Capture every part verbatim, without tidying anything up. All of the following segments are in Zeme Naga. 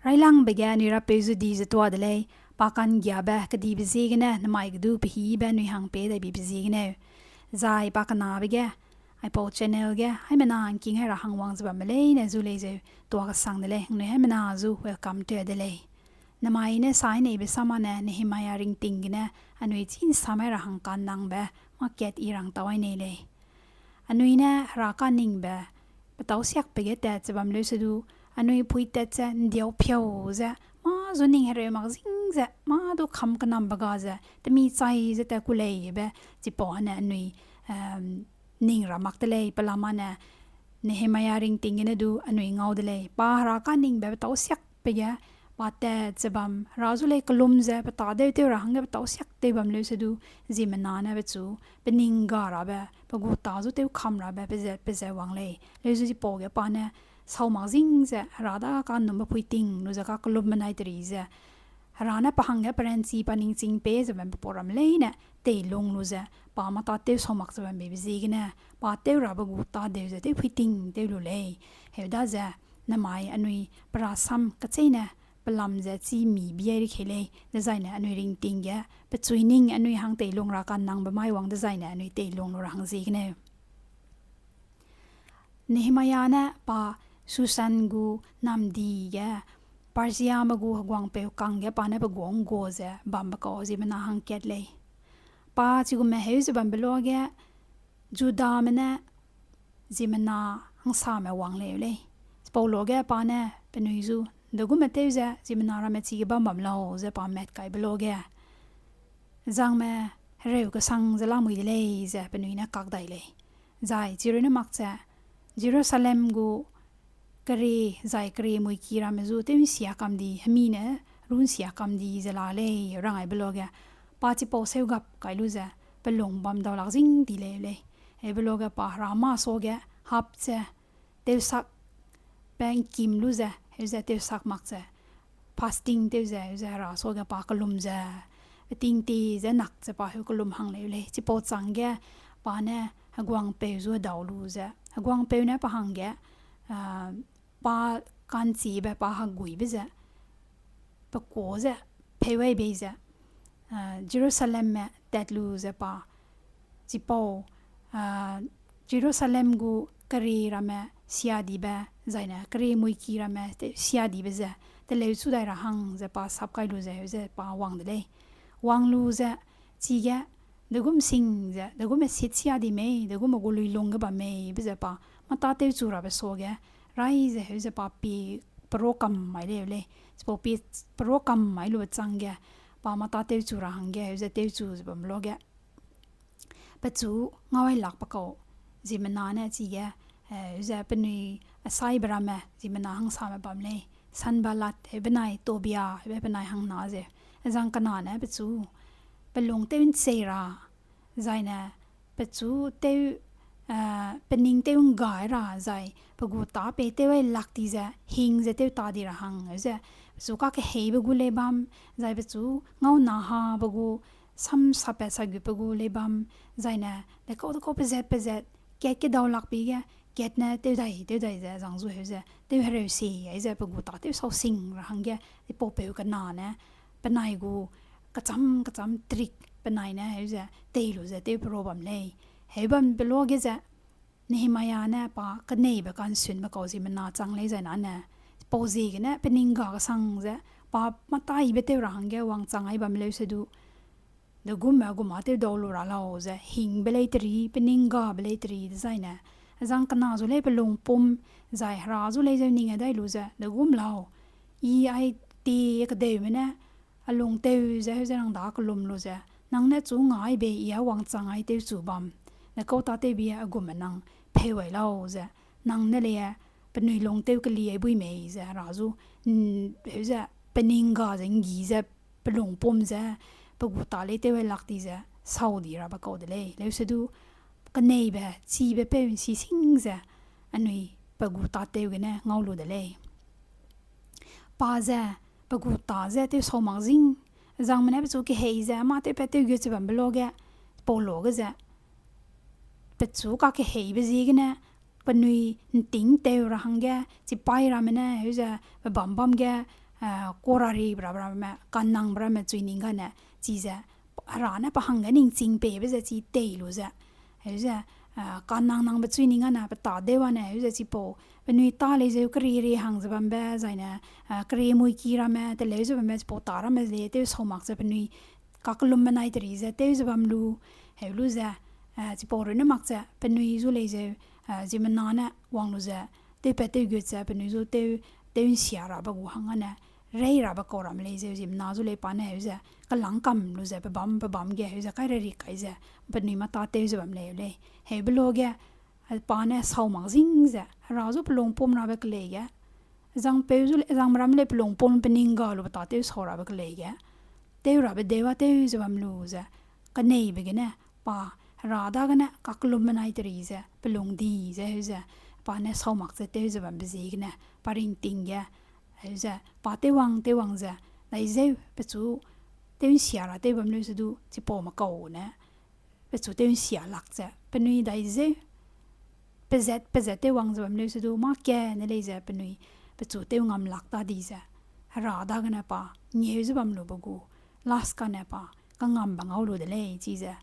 Railangbe ge anui rapeu zu di ze tuâ de lei, pa ka'nggiabe kedibe ziegene nemai ge du pehîbe anui hang pei dai bibe ziegeneu. Zai pa kenabe ge, aipau channel ge haimena ’ngking hai ra hang wang ze bambe leine zu lei zeu tuâ kesang de lei, anui haimena zu welcome tew de lei. Nemai ne sai neibe samane Nehemia ringting gene anui chî ’nsam hai ra hang ka'nnangbe mâ kat i rang tau ai nei lei. Anui ne Hera ka'nningbe petâu siakbe ge tat ze bam leusedu, anui pui tat ze ’ndiau piau ze, mâ zu ning hereu mak zing ze, mâ du kam kenambe ga ze, temi chai ze tat ku leibe, chipau ane anui, em, ning ra mak de lei, pelama ne Nehemia ringting gene du anui ngau de lei. Pa Hera ka'nningbe petâu siakbe ge, pa tat ze bam, Hera zu lei kelum ze, pe tâ deu tew ra hangge petâu siak tew bam leusedu, ziemmena ne pechu, pe ning ga rabe, pe gu tâ zu tew kam rabe, pe zat, pe zat wang lei. Leuzu chipau ge pa ne, sau mak zing ze, Hera da ka'nnumbe puiting lu ze kakellum benai teri ze, Hera ne pa hangge peranchi pa ningching pei ze bambe pau ramme leine, teilung lu ze, pa mâ tâtew sau mak ze bambe ziegene, pa tew rabe gu tâ deu ze tew puiting tew lu lei. Heu daze, nemai anui pe rasam kecheîne, pelam ze chî mi biai rehei lei, dezaine anui ringting ge, pechui ning anui hang teilung ra ka'nnangbe mai wang dezaine anui teilung lu ra hang ziegeneu. Nehemia ne pa Susan gu namdi ge, Persiame gu heguangpeu kangge pa ne pe guâ ’nggua ze bambe kau ziemmena hangkat lei. Pa chigume heu ze bambe luage, Judame ne ziemmena hangsame wang leu lei. Chipau luage pa ne penui zu, degume tew ze ziemmena ramme chige bam bam lau ze pa mat kaibe luage, zangme hereu kesang ze lamui de lei ze penui ne kak dai lei. Zai chirune mak ze, Jerusalem gu kerie zai kerie muiki ramme zu tew ’nsia kam di, hemi ne ru ’nsia kam di ze la lei, rang aibe luage, pa chipau seu gap kai lu ze, pe lung bam dau lak zing di leu lei. Heube luage pa Hera mâ suage hap ze, tewsak pe ’ngkim lu ze, heu ze tewsak mak ze, fasting tew ze, heu ze Hera suage pa kellum ze, peting ti ze nak ze pa heu kellum hang leu lei. Chipau chângge pa ne heguangpeu zu hedau lu ze, heguangpeu ne pa hangge, ah, pa ka'nchibe, pa heguibe ze, pe kuâ ze, pheu ai bei ze, ah, Jerusalemme tat lu ze pa, chipau, ah, Jerusalem gu kerie ramme siadibe, zaine kerie muiki ramme te-, siadibe ze, teleu chu dai ra hang ze pa sap kai lu ze, heu ze pa wang de lei. Wang lu ze, chige, degum sing ze, degumme sit siadi mei, degumme gu luilung ge bam mei, be ze pa, mâ tâtew chu rabe suage, rai ze, heu ze pa pie, perua kam mai leu lei. Chipau pie, perua kam mai lu chângge, pa mâ tâtew chu ra hangge, heu ze tew chu ze bam luage, pechu ngau ai lakbe kau, ziemmena ne chige, eh, ze penui asaibe ramme, ziemmena hangsame bam lei, Sanballat, heu benai Tobia, heu benai hangna ze, zang kena ne pechu, pe lung tew ’nchei ra, zaine, pechu tew, eh, pe ning tew ’nggai ra, zai, pe gu tâ pei tew ai lak di ze, hing ze tew ta di ra hang, heu ze, pechu kakeheibe gu lei bam, zai pechu ngau na habe gu, sam sapat sa gu pe gu lei bam, zaine, dekau dekau pezat pezat, kat kedau lak pi ge, kat ne tew dai, tew dai ze, zang zu heu ze, tew hereu si, ai ze pe gu tâ tew sau sing ra hangge, chipaupeu kena ne, penai gu, kecham kecham trick, penai ne, heu ze, tei lu ze, tew perua bam lei. Heu bambe luage ze, Nehemia ne pa keneibe ka'nsunbe kau ziemmena chang lei zaine ne, pau ziegene pe ning ga kesang ze, pa mâ tâibe tew ra hangge wangchang ai bam leusedu, degumme guma tew dau lu ra lau ze, hingbe lei teri, pe ning gabe lei teri dezaine, zang kena zu lei pe lungpum, zai Hera zu lei zeu ning dai lu ze, degum lau, i ai ti kedeume ne, a lung tew ze, heu ze nang da kellum lu ze, nang ne chu ngai bei i a wangchang ai tewchu bam, ne kau tâtewbe a gumme nang pheu ai lau ze, nang ne lei, penui lung tew keli ai bui mei ze, Hera zu, n-, heu ze, pe ning ga ze, ’nggi ze, pe lungpum ze, pe gu tâ lei tew ai lak di ze, sau di rabe kau de lei. Leusedu, keneibe, chibe peu ’nsi sing ze, anui pe gu tâtew gene ngau lu de lei. Pa ze, pe gu tâ ze tew sau mak zing, zangme ne pechu kehei ze, mâ tewpat tew gu ze bambe luage, pau luage ze, pechu kakeheibe ziegene, penui ’nting tew ra hangge, chipaî ramme ne, heu ze, pe bam bam ge, Korari be rabe ramme, kanangbe ramme chui ning gane, chize, Hera ne pe hangge ningching peibe ze chi tei lu ze, heuze, kanang nangbe chui ning gane pe tâ deu ane, heuze chipau, penui tâ lei zeu kerie rie hang ze bambe, zaine, kerie muiki ramme, teleu ze bambe, chipau tâ ramme le tew sau mak ze penui kakellumbe nai teri ze tew ze bam lu, heu lu ze, chipau runne mak ze penui zu lei zeu, ziemmena ne wang lu ze, tewpat tewgut ze penui zu tew, tew nsia rabe gu hang ane, rei rabe kau ramme lei zeu ziemmena zu lei pa ne heuze, kelâng kam lu ze pe bâm, pe bâm ge heuze kai reri kai ze, penui mâ tâ tew ze bam lei lei. Heube lo ge, pa ne sau mak zing ze, Hera zu pe lungpum rabe kelei ge, zangpeu zu lei, zangme ramme lei pe lungpum pe ning ga lu pe tâ tew sau rabe kelei ge, tew rabe deu a tew ze bam lu ze, keneibe gene, pa, Hera dagene kakellumbe nai teri ze, pe lung di ze, heuze, pa ne sau mak ze tew ze bambe ziegene, pa ringting ge, heuze, pa tewwang, tewwang ze, dai zeu, pechu, tew nsia ra tew bam leu se du, chipaume kau ne, pechu tew nsia lak ze, penui dai zeu, pezat, pezat tewwang ze bam leu se du, mâ kane lei ze penui, pechu tew ngam lak ta di ze, Hera dagene pa, ngeu ze bam lube gu, last kane pa, kangambe ngau lu de lei, chize.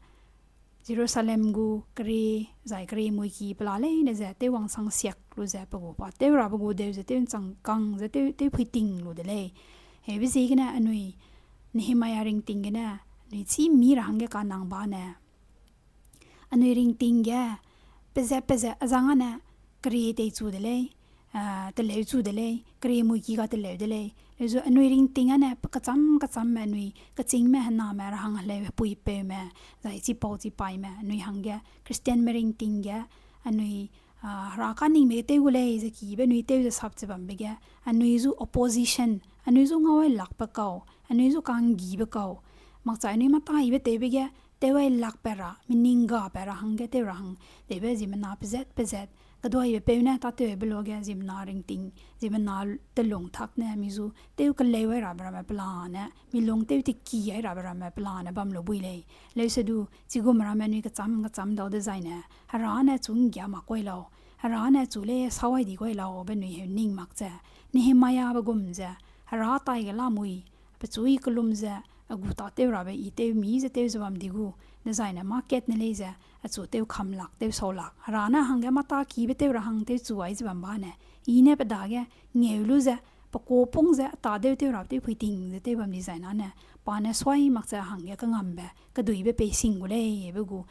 Jerusalem gu kerie, zai kerie muiki pela leine ze, tewwang sangsiak lu ze, pe gu pa, tew rabe gu deu ze, tew nchang kang ze, tew, tew phuiting lu de lei. Heube ziegene anui, Nehemia ringting gene, anui chî mi ra hangge kanang bane. Anui ringting ge, pezat pezat azang ane, kerie teichu de lei, teleu chu de lei, kerie muiki ga teleu de lei. Leu zu anui ringting ane, pe kecham kechamme anui, kechîngme hename ra hang heleu hepuipeume, zai chipau chipaime, anui hangge, Christianme ringting ge, anui, Hera kaningbe ge tew gu lei, ze kibe anui tew ze sap ze bambe ge, anui zu opposition, anui zu ngau ai lakbe kau, anui zu kanggibe kau, makchai anui mâ tâ ibe tewbe ge, tew ai lakbe ra, mi ning gabe ra hangge tew ra hang, tewbe ziemmena pezat pezat, keduaibe peu ne tâtewbe lo ge ziemmena ringting, ziemmena telung tak ne mi zu tew keleu ai rabe ramme pelane, mi lung tew teki ai rabe ramme pelane bam lu bui lei. Leu se du, chigum ramme anui kecham kecham dau dezaine, Hera ne chu nggia mak kai lau, Hera ne chu lei sâu ai di kai lau, be anui heu ning mak ze, Nehemiabe gum ze, Hera tai ge lamui, pechu i kellum ze, a gu tâtew rabe i tew mi ze tew ze bam di gu, dezaine mâ kat ne lei ze, achu tew kam lak, tew sau lak, Hera ne hangge mâ tâ kibe tew ra hang tewchu ai ze bam bane, i ne pe dage ngeu lu ze, pe kuâ pung ze, a tâ deu tew rabe tew phuiting ze tew bam dizai nane, pa ne suai mak ze hangge kangambe, keduibe pei sing gu lei, be gu,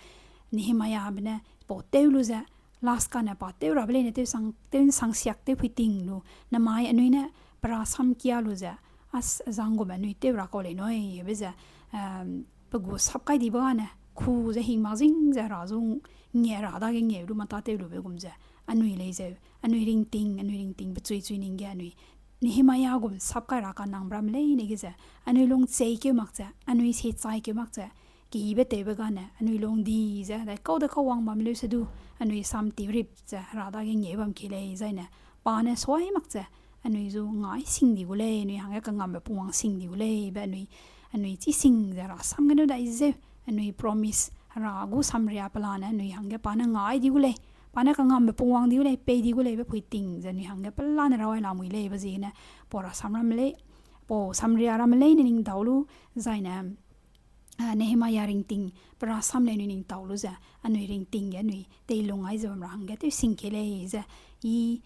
Nehemiabe ne, pau tew lu ze, last kane pa tew rabe leine tew sang, tew nsang siak tew phuiting lu, namai anui ne pe rasam kia lu ze, a s-, azang gume anui tew ra kau lei nui, be ze, pe gu sap kai dibe gane, ku ze hing mak zing ze Hera zu nge Hera dage ngeu lu mâ tâtew lube gum ze, anui lei zeu, anui ringting, anui ringting, pe chui chui ning ge anui, Nehemia gum sap kai ra kanangbe ramme leine ge ze, anui lung cheikeu mak ze, anui sichaikeu mak ze, keyibe tewbe gane, anui lung di ze, dai kau de kau wang bam leu se du, anui sam tiurip ze, Hera dage ngeu bam ki lei zaine, pa ne suai mak ze, anui zu ngai sing di gu lei, anui hangge kangambe pungwang sing di gu lei, be anui, anui chî sing ze Hera sam gene dai zeu, anui promise, Hera gu samria pelane, anui hangge pa ne ngai di gu lei, pa ne kangambe pungwang di gu lei, pei di gu lei, be phuiting ze anui hangge pelane rawai lamui lei, be ziegene, pau rasam ramme lei, pau samria ramme leine ning dau lu, zaine, Nehemia ringting, pe rasam lei anui ning tau lu ze, anui ringting ge anui, teilung ai ze bam ra hangge, tew sing ke lei ze, i,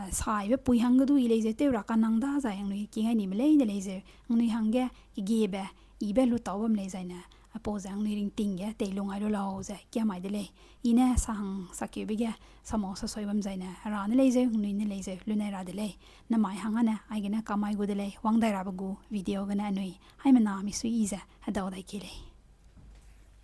saibe pui hangge du i lei ze, tew ra kanang da zai anui kingai nime leine lei ze, anui hangge, kegebe, ibe lu tau bam lei zaine, apau ze anui ringting ge, teilung ai lu lau ze, kiamai de lei. I ne sa hang sakeube ge, samau sasoi bam zaine, Hera ne lei zeu, anui ne lei zeu, lunai ra de lei. Namai hang ane, aigene kamai gu de lei, wang dai rabe gu, video gene anui, haimena misui i ze, hedau dai ke lei.